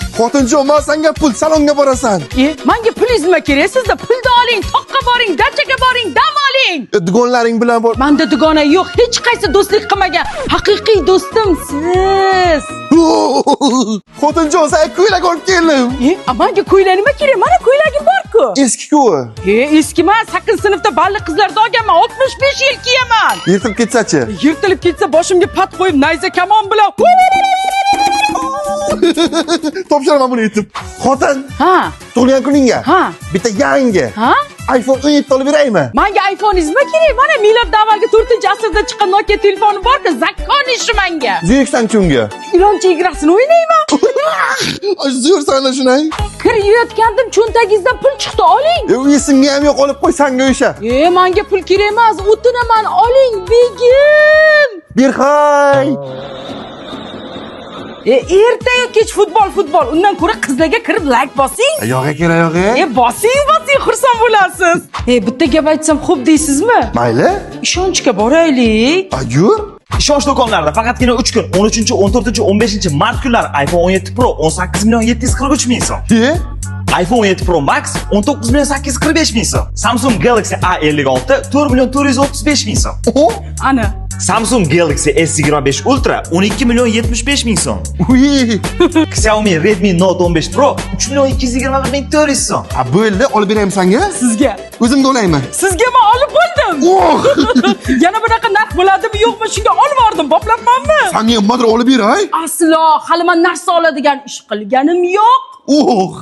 Xotinjon, man senga pul, salonga borasan. E, manga pulingiz nima kerak? Sizda pulni oling, toqqa boring, dachaga boring, dam oling. Dugonlaring bilan bor. Manda dugona yo'q, hech qaysi do'stlik qilmagan. Haqiqiy do'stim siz. Xotinjon, senga ko'ylak olib keldim. E, a manga ko'ylak nima kerak? Mana ko'ylagim bor-ku. Eski-ku. E, eski emas, 8 sinfda balli qizlarda olganman, 65 yil kiyaman. Yirtilib ketsa-chi? Yirtilib ketsa boshimga pat qo'yib nayza kamon bilan. Topshiraman buni yetib. Xotin, Ha, tug'ilgan kuningga. Ha. Bitta yangi ha? iPhone 17 olib beraymi? Manga iPhoneingiz nima kerak? Mana miloddan avvalgi 4-asrda chiqqan Nokia telefoni bor-ku, zakon ishi manga. Zeriksan-chi unga. Iloncha igrasini o'ynayman. Zo'r shunay. Kir yuvayotgandim, cho'ntagingizdan pul chiqdi, oling. E, esimga ham yo'q, olib qo'y sanga o'sha. E, manga pul kerak emas, o'tinaman, oling, begim. Berxay. E, ertayu kech futbol, futbol. Undan ko'ra qizlarga kirib like bosing. Oyog'iga kel, oyog'iga. E, bosing, bosing, xursand bo'lasiz. E, bitta gap aytsam xo'p deysizmi? Mayli. Ishonchga boraylik. A, yur. Ishonch do'konlarida faqatgina 3 kun 13, 14, 15 mart kunlari iPhone 17 Pro 18 million 743 ming so'm. E? iPhone 17 Pro Max 19 million 845 ming so'm. Samsung Galaxy A56 4 million 435 ming so'm. Oho. Ana. Samsung Galaxy S25 Ultra 12 million 75 ming so'm. Uy. Xiaomi Redmi Note 15 Pro 3 million 221 ming 400 so'm. A, bo'ldi, olib beraymi senga? Sizga. O'zimga olaymi? Sizga men olib bo'ldim. Oh! Yana bunaqa narx bo'ladimi, yo'qmi? Shunga olib bordim, boplabmanmi? Sanga nimadir olib beray? Aslo, hali men narsa oladigan ish qilganim yo'q. Oh!